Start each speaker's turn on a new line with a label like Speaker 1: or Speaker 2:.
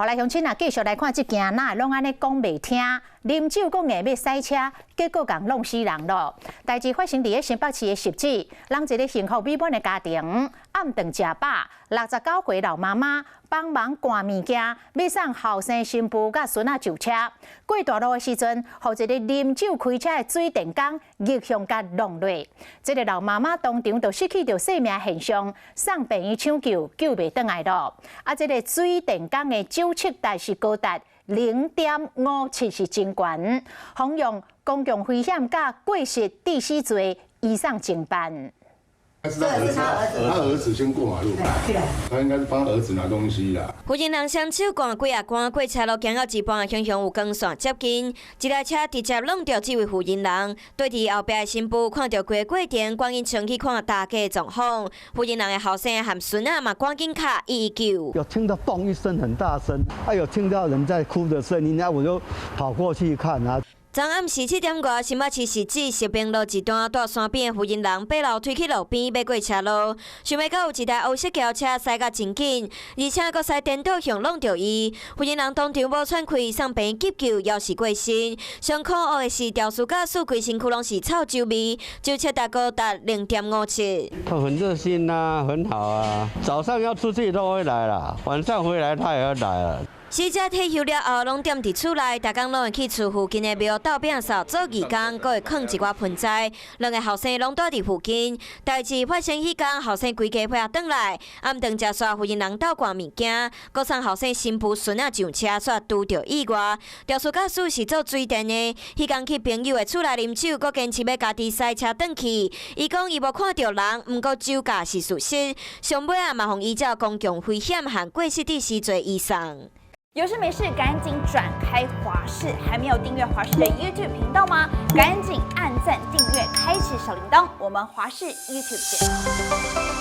Speaker 1: 來鄉親啊，繼續來看這件，哪會攏按呢講袂聽，啉酒閣硬欲駛車，結果共弄死人咯。代誌發生佇咧新北市的汐止，人一个幸福美滿的家庭，暗頓食飽，69歲老媽媽幫忙搬物件，欲送後生新婦佮孫仔上車。過大路的時陣，予一个啉酒開車的水電工逆向共挏落。這个老媽媽當場就失去著生命現象，送病院搶救，救袂轉來咯。啊，這个水電工的酒測值是高達0.57，是真懸，予用公共危險佮過失致死罪移送偵辦。
Speaker 2: 他是他兒子，他兒子先過馬路，他應該是幫兒子拿東西啦。
Speaker 3: 婦人人雙手攑幾仔竿過車路，行到一半，雄雄有光線接近，一台車直接挏著這位婦人人。對佇後壁的新婦看著規个過程，趕緊衝去看大家狀況。婦人人的後生和孫仔嘛趕緊敲119。
Speaker 4: 有聽到嘣一聲很大聲，啊有聽到人在哭的聲音，那我就跑過去看啊。
Speaker 3: 昨暗時7點外，新北市汐止石爿路一段，蹛山邊的婦人人爬樓梯去路邊欲過車路，想袂到有一台烏色轎車駛甲真緊，而且閣駛顛倒向挏著伊。婦人人當場無喘氣，送病院急救，猶是過身。上可惡的是，肇事駕駛規身軀攏是臭酒味，酒測值高達0.57。
Speaker 5: 他很熱心啊，很好啊，早上要出去都會來啦，晚上回來他也要來了。
Speaker 3: 死者退休了後，攏踮佇厝內，逐工攏會去厝附近的廟鬥餅掃做義工，閣會囥一寡盆栽。兩个後生攏蹛佇附近。代誌發生彼工，後生規家伙轉來，暗頓食煞婦人人鬥攑物件，閣送後生新婦孫仔上車，煞拄著意外。肇事駕駛是做水電的，彼工去朋友的厝內啉酒，閣堅持欲家己駛車轉去。伊講伊無看著人，毋過酒駕是事實。上尾仔嘛，予依照公共危險和過失致死罪移送。
Speaker 6: 有事沒事趕緊轉開華視，還沒有訂閱華視的 YouTube 頻道嗎？趕緊按讚訂閱，開啟小鈴鐺。我們華視 YouTube 見。